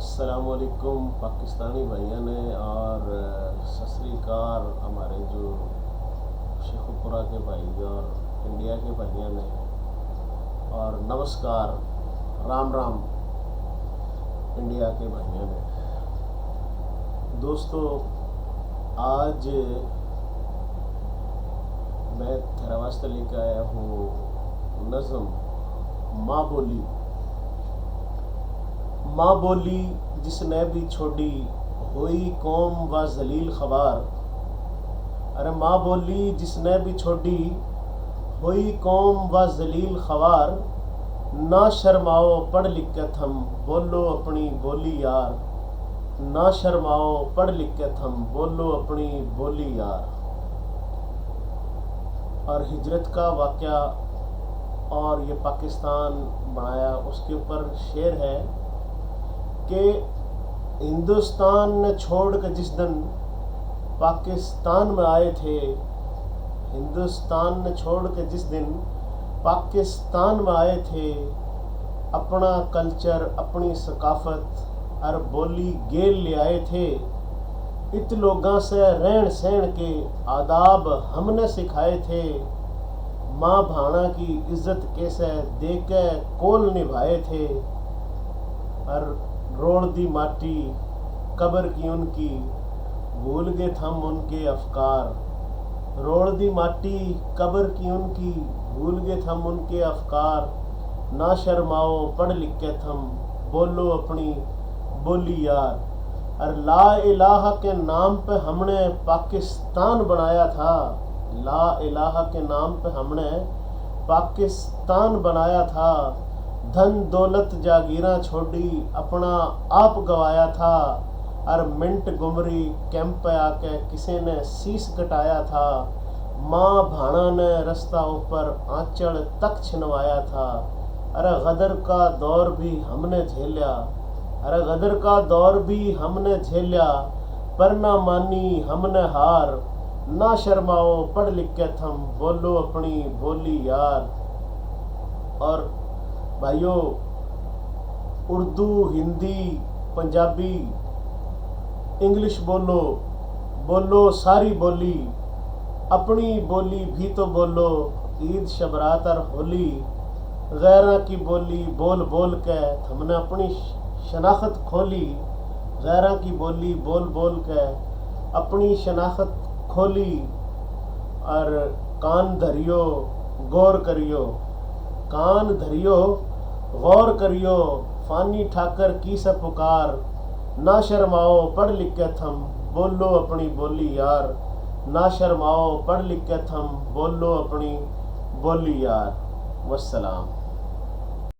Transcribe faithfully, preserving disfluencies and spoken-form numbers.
अस्सलाम वालेकुम पाकिस्तानी भाइयों ने, और सत श्री अकाल हमारे जो शेखुपुरा के भाई और इंडिया के भाइयों ने, और नमस्कार, राम राम इंडिया के भाइयों ने। दोस्तों, आज मैं थारे वास्ते लेके आया हूँ नज़म माँ बोली। माँ बोली जिसने भी छोड़ी, होई कौम व जलील ख़वार। अरे माँ बोली जिसने भी छोड़ी, होई कौम व जलील ख़वार। ना शर्माओ पढ़ लिख के थम, बोलो अपनी बोली यार। ना शर्माओ पढ़ लिख के थम, बोलो अपनी बोली यार। और हिजरत का वाक़या और ये पाकिस्तान बनाया, उसके ऊपर शेर है कि हिंदुस्तान ने छोड़ के जिस दिन पाकिस्तान में आए थे, हिंदुस्तान ने छोड़ के जिस दिन पाकिस्तान में आए थे, अपना कल्चर, अपनी सकाफत और बोली गेल ले आए थे। इत लोगां से रहन सहन के आदाब हमने सिखाए थे। माँ भाणा की इज्जत कैसे दे के कोल निभाए थे। और रोल दी माटी कब्र की उनकी, भूल गए थम उनके अफकार। रोल दी माटी कब्र की उनकी, भूल गए थम उनके अफकार। ना शर्माओ पढ़ लिख के थम, बोलो अपनी बोली यार। और ला इलाहा के नाम पे हमने पाकिस्तान बनाया था। ला इलाहा के नाम पे हमने पाकिस्तान बनाया था। धन दौलत जागीरां छोड़ी, अपना आप गवाया था। और मिंट गुमरी कैंप पे आके किसी ने शीश कटाया था। माँ भाणा ने रस्ता ऊपर आंचल तक छिनवाया था। अरे गदर का दौर भी हमने झेल्या, अरे गदर का दौर भी हमने झेल्या, पर ना मानी हमने हार। ना शर्माओ पढ़ लिख के थम, बोलो अपनी बोली यार। और भाइयों, उर्दू, हिंदी, पंजाबी, इंग्लिश बोलो, बोलो सारी बोली, अपनी बोली भी तो बोलो। ईद, शबरात और होली, गैरां की बोली बोल बोल के थमने अपनी शनाख्त खोली। गैरां की बोली बोल बोल के अपनी शनाख्त खोली। और कान धरियो, गौर करियो, कान धरियो, गौर करियो, फानी ठाकर की से पुकार। ना शर्माओ पढ़ लिख के थम, बोलो अपनी बोली यार। ना शर्माओ पढ़ लिख के थम, बोलो अपनी बोली यार। वस्सलाम।